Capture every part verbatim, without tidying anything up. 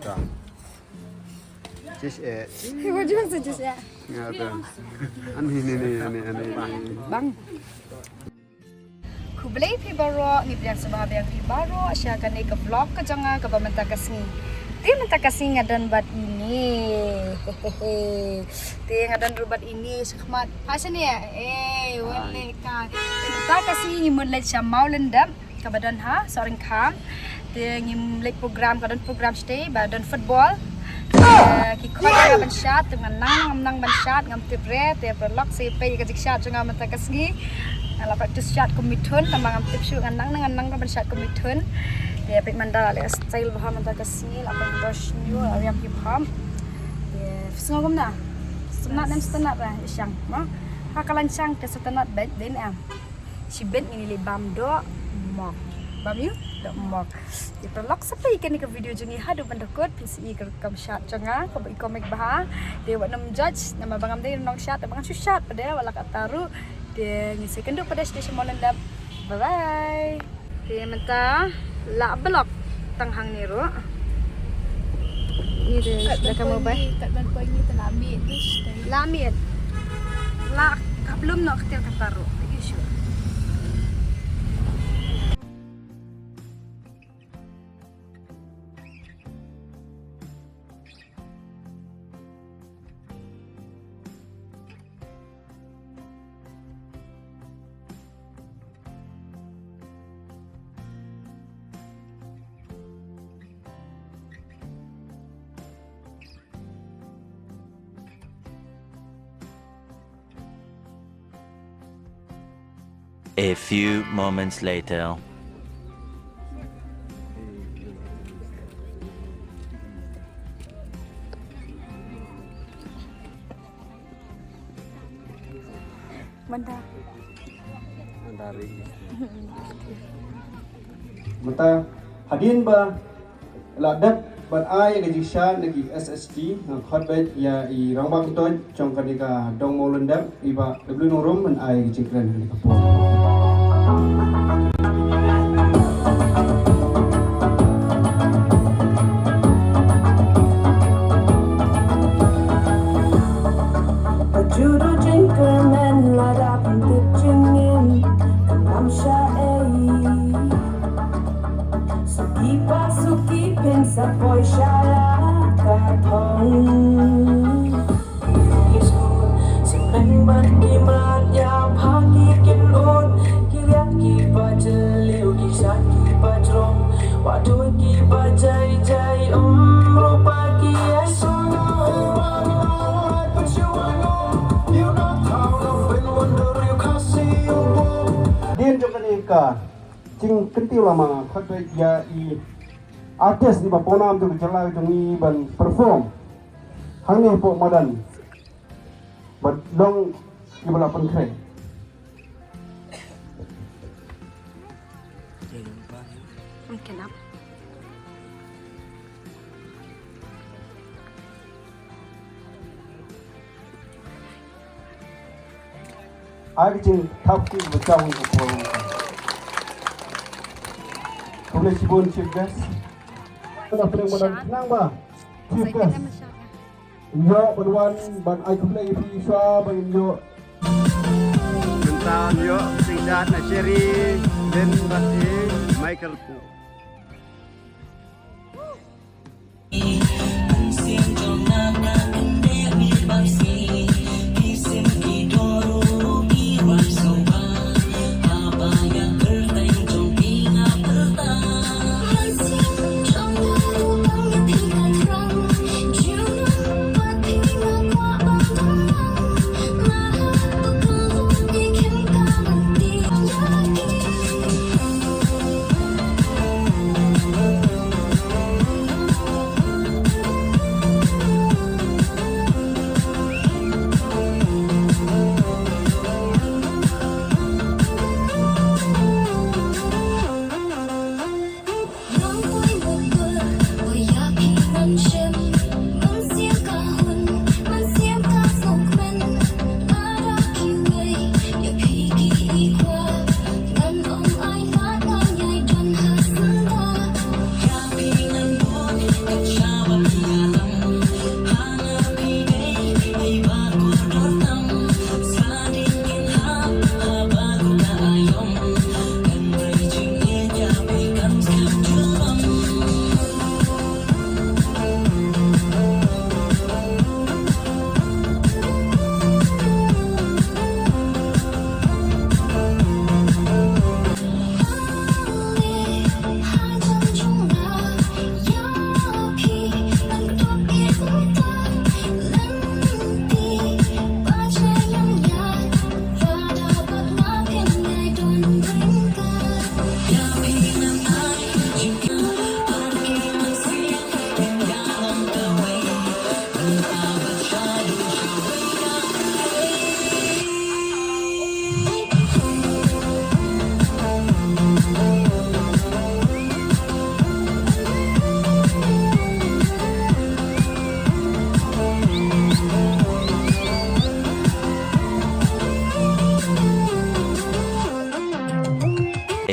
Just eh. What do you want to just eh? Nga ta. Ani ni ni ni ni. Bang. Khublei phi baroh, ngi pdiang sngewbha biang phi baroh sha kane ka vlog ka jong nga kaba mynta ka sngi. Te mynta ka sngi nga don bad ine. Te nga don ruh bad ine shakhmat. Ha shane eh. Eh, wan leh ka. Te mynta ka sngi ngi mut leit sha Mawlyndep kaba don ha Sohryngkham. Te ngim leit program, ka don program shatei ba don football. Te ki khot ïa nga ban shad, te nga nang, ngam nang ban shad, ngam tip re. Te paralok sa peit ïa ka jingshad jong nga mynta ka sngi. Nga la practice shad kum mithun, tang ba ngam tip shuh, nga nang, nga nang ban shad kum mithun. Te peit mynta la leh style bha mynta ka sngi, la pyndosh new, la riam hip hop. Te sngew kumno? Sngewtynnat ne em sngewtynnat re, i shang, mo? Ha ka lain shang te sngewtynnat beit, dei ne em? Shibit ngin ïa leit bam doh mok. Bam ïa u doh mok. Ïa paralok sa peit ïa kane ka video jong ngi haduh ban da kut, phin sa ïohi ïa ka rukom shad jong nga kaba i comic bha. Te wat nym judge namar ba ngam dei nongshad, te ba ngan shu shad pat de, wat la katta ruh. Te ngin sa ïakynduh pat de sha Mawlyndep. Bye bye. Te mynta la block tang hangne ruh. Ni de da ka mobile. Kat ban poi ngi te la miet. La miet. La ka blum noh ka tel ka taruh. Lagi sure. A few moments later. Mynta. Mynta ri. Mynta hadien ba la dep ban ai ka jingshad na ki S S T, nga khot beit ïa i rangbah kyntoit jong kane ka dong Mawlyndep, i Bah W Nongrum, ban ai ka jingkren ha kane ka por. Ba ju don jingkyrmen lada pyntip jingim, kynmaw sha ei. Suki pa suki phin sa poi sha la ka thong. Ki seng bad ki mrad ïa pha ki kynnoh, ki riat kiba jylliew, ki shat kiba jrong, wat dei kiba jai jai, um, ruh ba ki ïa sngewthuh. Hadien jong kane ka jingkyntiew lama, khot beit ïa i artist iba pawnam jong ka jylla jong ngi ban perform hangne hapoh madan. Bad long kiba la pynkhreh. Ai ka jingthap kti ba jam ka por. Khublei shibun Chief Guest. Khublei shibun Chief Guest. Ïoh ban wan ban ai khublei ïa phi shuwa ba ngin ïoh. Mynta ïoh singdat na Sherry, Lynn bad i Michael.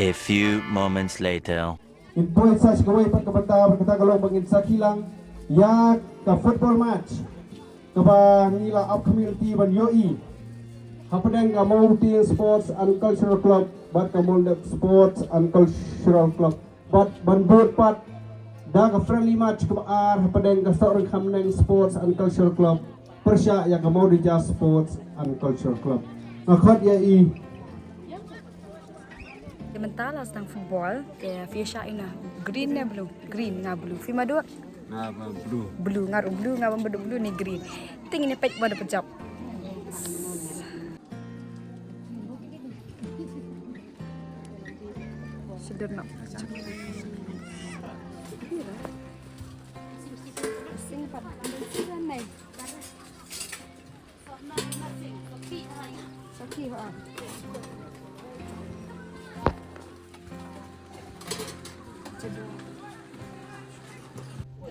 A few moments later. Ngin poi sa sha kawei pat ka bynta, bad kata ka long ba ngin sakhi lang ïa ka football match kaba ngi la ap community ban ïohi hapdeng ka Mawtieng Sports and Cultural Club bad ka Mawlyndet Sports and Cultural Club. Bad ban bud pat da ka friendly match kaba ar hapdeng ka Sohryngkham Neng Sports and Cultural Club pyrshah ïa ka Mawdija Sports and Cultural Club. Nga khot ïa i. Te mynta la sdang football, te phi ïa shah ïa na green ne blue? Green, nga blue. Phi Madu? Nga ba blue. Blue, nga ruh blue, nga ba Madu blue ne green. Te ngin ïa peit ba da pynjop. Sdang noh. Sing pat. Sing pat. Sakhi ha. Te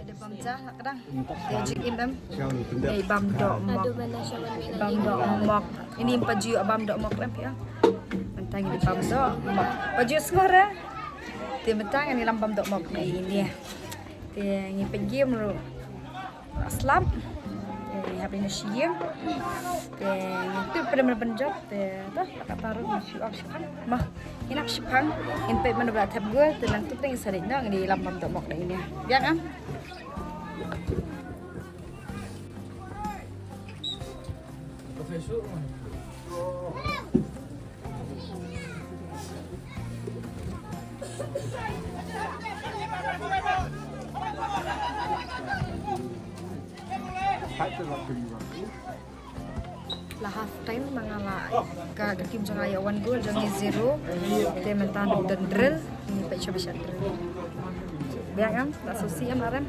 da bam ja ha kdang. Te jing im em. Te bam doh mok. Bam doh mok. Ini pa ju bam doh mok em phi ah. Mynta ngi bam doh mok. Pa ju sngor eh. Te mynta ngi lam bam doh mok na ini. Te ngi peit game ruh. Slap. Te hap ïa na shi ïing. Te ngi tip pynban pynjop te to la ka taru ngi shu ap shipang. Ma ngi ap shipang. Ngin peit mano ba la thep gol te nang tip ngi sa dei no ngi lam bam doh mok dei ne. Biang am. La half time ma nga la ka, ka team jong nga ïa one goal jong ngi zero. Te mynta dang drill ngi peit sha ba sha drill. Biang am la sngewsih am la rem.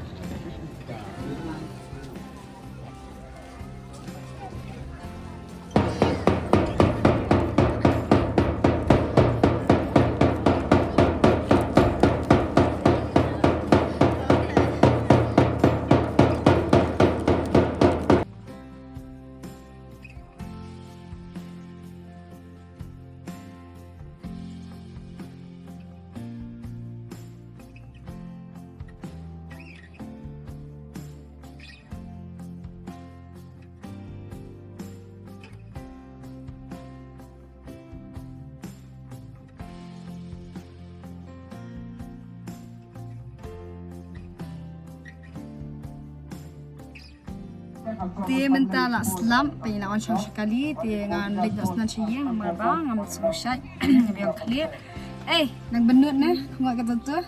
Te mynta la slap, phi la wan shong shakali, te ngan leit noh snan sha ïing namar ba ngam sngewsih, ngam ïoh khlieh. Ei, nang bynnud ne, ngot kata tu.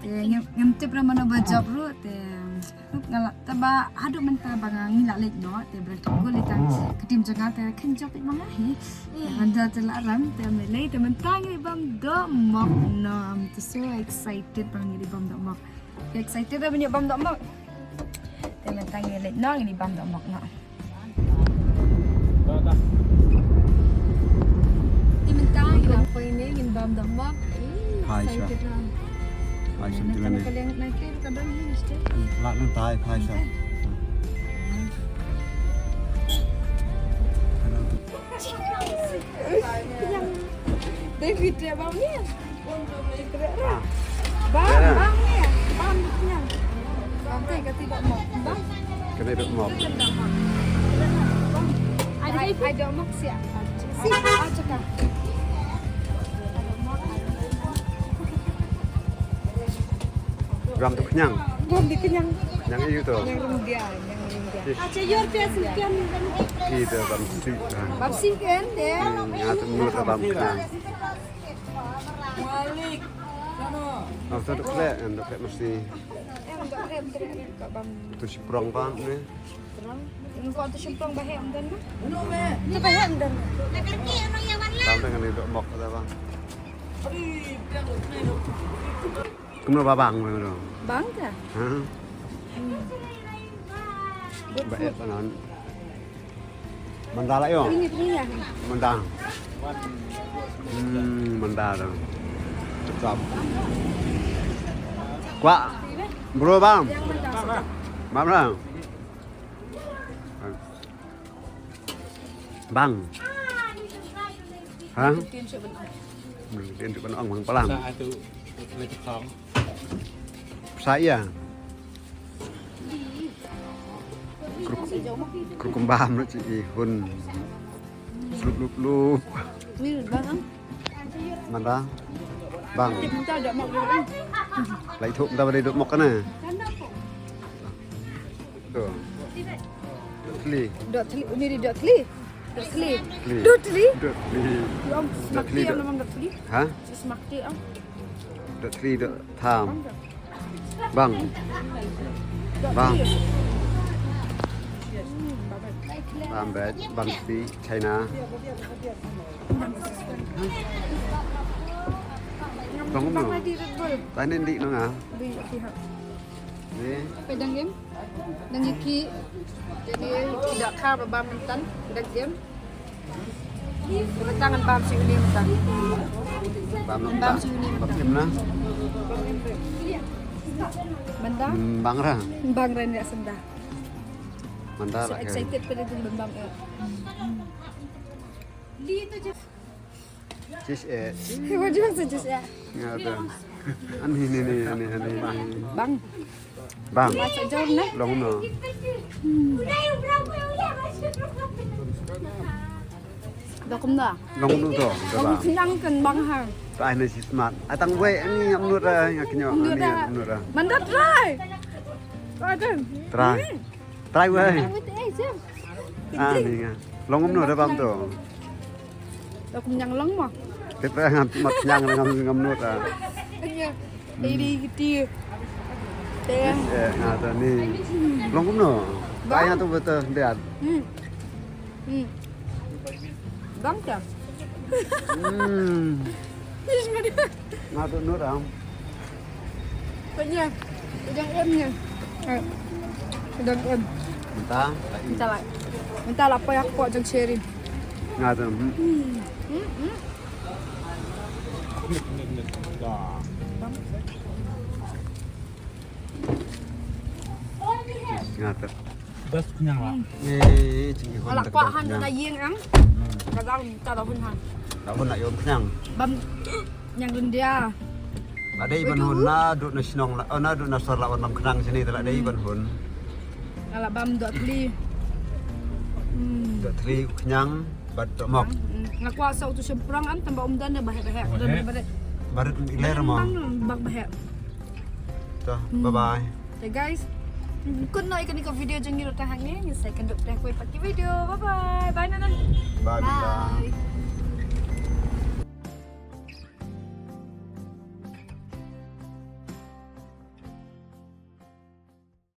Te ngam, ngam tip ra mano ba jop ruh, te Nga la, te ba haduh mynta ba nga ngi la leit noh, te ba la thep gol ïa ka team jong nga te khyndiat ïa ma nga hi. Nga da te la ram te me lei te mynta ngi bam doh mok noh. I'm so excited ba ngi bam doh mok. Excited ba ngi bam doh mok. Te mynta ngi leit noh ngi bam doh mok noh. Te mynta ngi la poi ne ngin bam doh mok. Ih, hai, excited lah. Hai, shu. Nang kane ka liang nang kane ka dang hi, mesti. Lah nang tai, hai, shu. David dia bam ni. Bam, bam ni. Bam ni. Kane ka ti dohmok. Bang. Kane dohmok. Ai, ai dohmok sia. Si, ah, cakap. Ram tu kenyang. Ram di kenyang. Yang iu tu. Yang rum dia, yang rum dia. Ih. Acha yor pia singkian. Ki de bam si. Bam si kan de. Hmm, ya tu menurut bam kenyang. Malik. Sana. Au tu dok lek, dok lek mesti. Em, dok lek, dok lek, dok bam. Tu shymprong bam ni. Shymprong. Engko tu shymprong ba heh ym don na. Tu ba heh ym don. Bam dengan ni dohmok ada bang. Kumno ba bang kumno? Bang ka? Ha? Ba eh tanan. Manda lah yo. Ini punya. Manda. Hmm, manda tu. Tetap. Kuah. Bro bang. Bang lah. Bang. Ha? Tin shu ban ong. Hmm, tin shu ban ong bang palang. Sa atu, atu kong. Sa iya. Kruk-, krukum bam na ci i hun. Slup lup lup. Ni bang am. Manda. Bang. Kita ada mak dulu. Lai thuk manda bade duk mok kana. Tu. Dot thli. Dot thli, ni di dot thli. Dot thli. Thli. Dot thli. Dot thli. Ya, dot thli, smakti dot. Yang namanya dot thli. Ha? Smakti am. Dot thli dot tham. Bang. Dot thli. Bang. Bang bet, bang si China. Bang umno. Bang lagi Red Bull. Tane ndi nonga. Di pihak. Ni. Pedang game. Nang iki. Jadi tidak kar bam mentan. Pedang game. Mentan ngan bam si uni mentan. Bam mentan. Bam si uni mentan. Bam imna. Mentan. Hmm, bang ra. Bang ra ni senda. Mentan. So lah kan. Excited pada tu bam. Li tu je. Cheese eh. What do you want to cheese eh? Nga tu. Ani ni ni ani ani. Bang. Bang. Masa jauh na? Long no. Dokum da. Long no tu. Kamu senang kan bang ha. Tai ni si smart. Atang wei ani ngam nut ra nga kenyo ani ngam nut ra. Mandat try. Try. Try wei. Ah ni nga. Long um no da bam tu. Dak nyang long mo. Kita ngam mat nyang ngam ngam no ta. Iya. Ini gitu. Teng. Eh nga ta ni. Long um no. Bang. Ba nga tu betul dia. Hmm. Hmm. Bang ta. Hmm. Nga tu no ram. Kanya, udang em nya. Eh, udang em. Mentang. Mentang lah. Mentang lah payah kok jeng cherry. Nga tu. Hmm. Hmm, hmm. Nga tu. Bas kenyang lah. Eh, chingi hon. Ala kwah han na ying ang. Kadang ta da hun han. Da hun la yom kenyang. Bam nyang India. La dei ban hun na dut na shnong la, oh, na dut na sor la wan bam kenyang sini te la dei ban hun. Ala bam dot li. Hmm. Dot li kenyang bad dot mok. Hmm. Nga kwah sa utu shemprong am tamba um dan da bahek bahek. Bahek. Barit iler mo. Bang bahek. To, bye bye. Te guys, kut no ikan iko video jong ngi ruh tang hangne, ngi sa ïakynduh pyrshah ïa kawei pat ki video. Bye bye. Bye Nanan. Bye Bita. Bye.